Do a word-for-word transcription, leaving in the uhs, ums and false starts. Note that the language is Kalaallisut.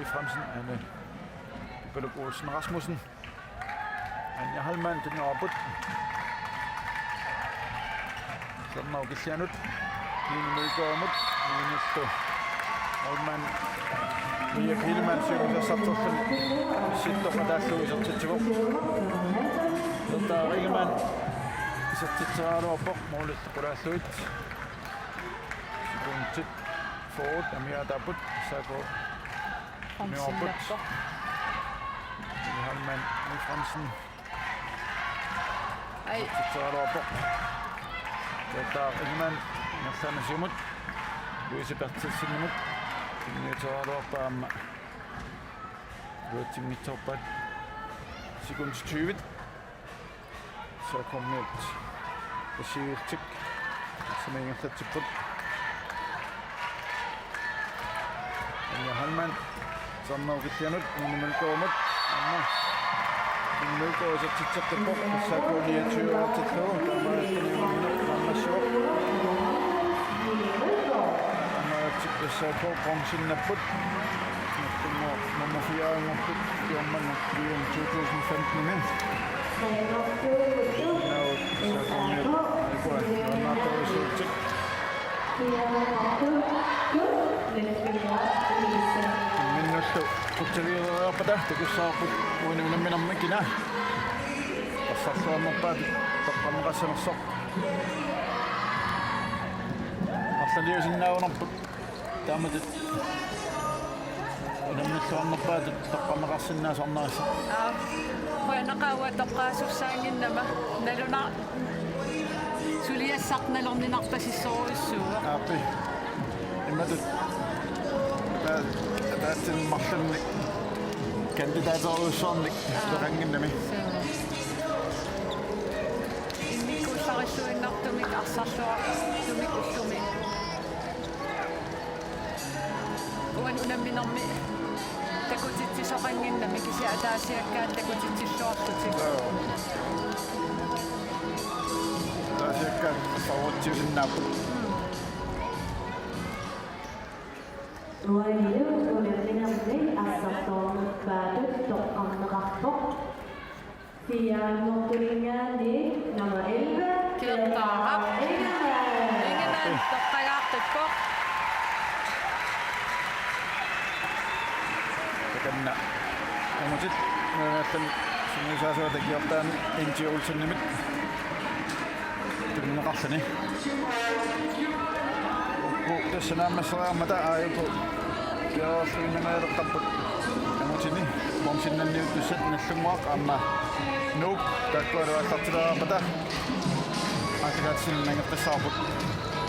Frederiksen, Anne Pipaluk Olsen Rasmussen. Anja Heilmann, tunniupput. Sermau Kilianut. Nina Mølgaardimut. Ninallu. Heilmann. Mia Pihlmann, siulittassartorluni. Sittoq ataallugu isertitsivoq. Lotta Ingemann. Isertitseraluarpoq. Målillu qulaallugit. Sekundit. Fyrre, amigaataapput. S A K. Tunniupput. Heilmann, Louis Fransen. Ai. Isertitseraluarpoq. Peter Ingemann, Ngerlaana Siumut. Louise Berthelsenimut. Tunniutteraluarpaa aamma. Iluatsinngitsoorpaat. Sekundit tyve. S A K-miut assigiillutik arsaq ingerlatsipput. Anja Heilmann, Sermau Kilianut, Nina Mølgaardimut, aamma Nina Mølgaard isertitseqqippoq, S A K niogtyve-artillugu, taamaalilluni uannut naammassivoq. Taamaalillutik S A K bronzinnapput. Nummer fire-nngorput, Jormann Rio to tusind femten-imi. Naut, S A K-miut, S A K-miut, S A K-miut. Imminnullu qutsavigeriarpata takussavarput uani unamminermi kina arsarluarnerpaatut toqqammeqassanersoq. Arlaliusinnaagunarput. Taamatut unammilluarnerpaatut toqqammeqarsinnaasut arnarissat. Aa, qujanaqaaq uanga toqqaasussaannginnama. Naluna-, suliassaq nalorninarpasissorujussuuvoq. Aappi. Imatut. Ta-, taatsin marlunnik kandidaaterujussuarnik. Aa. Peqannginnami. Suu. Immikkuullarissuinnartumik arsarluartumik ullumi. Uani unamminermi takutitsisoqannginnami kisianni ataasiakkaat takutitsilluarlutik. Joo. Ataasiakkaat favoritsiusinnaapput. Uanilu unamminermi arsarluarnerpaatut toqqarneqarpoq. Fire-nngortuminngaanniit nummer elleve, Kirtaaraq. Ingemann. Ingemann, toqqagaarpippoq. Takanna. Angutit, nuannertan sungiusaasuata kiortaan N J Olsenimit. Tunniunneqarluni. Ukku tassa naammasseriarmata aajuku piareerluinnangajalertarput. Angutini bronzinnanniuttussat Nagdlunguaq aamma Nuuk taakkualu aallartileriarpata aallakaatitassinnut nangeqqissavarput.